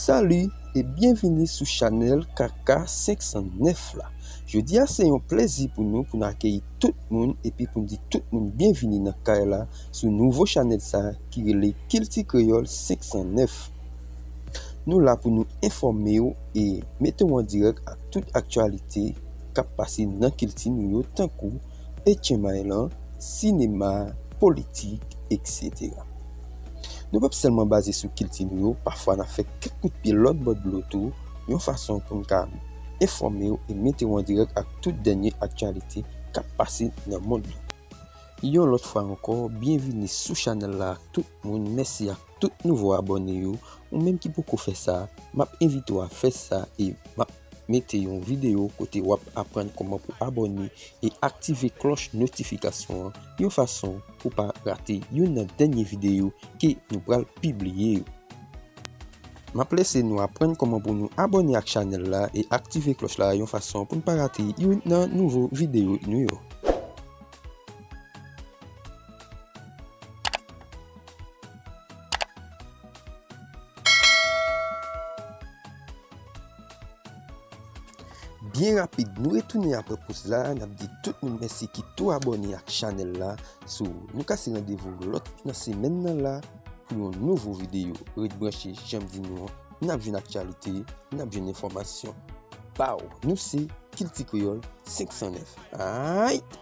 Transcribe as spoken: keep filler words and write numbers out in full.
Salut e byenvini sou chanèl K K senk san nèf la. Jodi a se yon plezi pou nou pou n akeyi tout moun epi pou n di tout moun byenvini nan kay la sou nouvo chanèl sa ki rele Kilti Kreyòl senk san nèf. Nou la pou nou enfòme w e mete w an dirèk ak tout aktyalite k ap pase nan kilti nou yo tankou etchenmay lan, sinema, politik, etsetera. Nou p ap sèlman baze sou kilti nou yo, pafwa n ap fè kèk kout pye lòt bò dlo tou, yon fason pou n ka enfòme w e mete w an dirèk ak tout dènye aktyalite k ap pase nan mond lan. Yon lòt fwa ankò, byenvini sou chanèl la ak tout moun, mèsi ak tout nouvo abòne yo. Ou menm ki poko fè sa, m ap envite w a fè sa e m ap mete yon videyo kote w ap aprann kòman pou abòne e aktive klòch notifikasyon an yon fason pou pa rate youn nan dènye videyo ke nou pral pibliye yo. M ap lese nou aprann kòman pou nou abòne ak chanèl la e aktive klòch la yon fason pou n pa rate youn nan nouvo videyo nou yo. Byen rapid, nou retounen apre poz la, n ap di tout moun mèsi ki tou abòne ak chanèl la. So, nou kase randevou lòt nan semèn nan la pou yon nouvo videyo. Ret branche, jan m di nou an, n ap jwenn aktyalite, n ap jwenn enfòmasyon. Baw, nou se Kilti Kreyòl senk san nèf. Ayt!